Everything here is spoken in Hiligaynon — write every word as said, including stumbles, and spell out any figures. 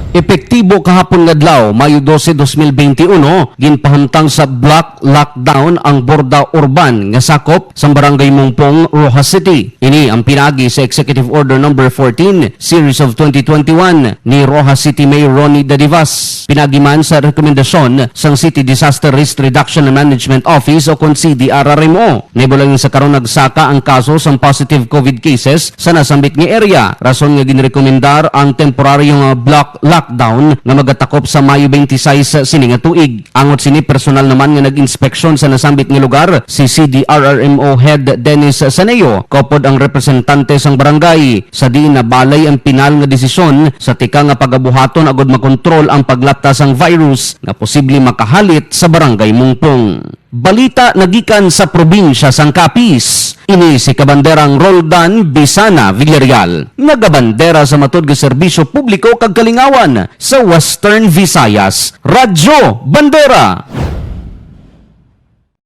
Epektibo kahapon nga adlaw, Mayo dose, dos mil benti uno, ginpahamtang sa block lockdown ang Borda Urban nga sakop sang Barangay Mungpong, Roxas City. Ini ang pinaagi sa Executive Order Number fourteen, Series of twenty twenty-one ni Roxas City Mayor Ronnie Dadivas. Pinaagi man sa rekomendasyon sang City Disaster Risk Reduction and Management Office o kon C D R R M O. Naibulan sa karon nagsaka ang kaso sang positive COVID cases sa nasambit nga area, rason nga ginrekomendar ang temporaryo nga block lockdown nga magatakop sa Mayo twenty-six sini nga tuig. Angot sini, personal naman nga nag-inspeksyon sa nasambit nga lugar si C D R R M O Head Dennis Saneo, kaupod ang representante sang barangay, sa diin nabalay ang pinal nga desisyon sa tika nga pagabuhaton agud makontrol ang paglapta sang virus nga posible makahalit sa Barangay Mungpong. Balita nagikan sa probinsya sang Capiz. Ini si Kabanderang Roldan Bisana Villarreal, nagabandera sa matud nga serbisyo publiko kag kalingawan sa Western Visayas, Radyo Bandera.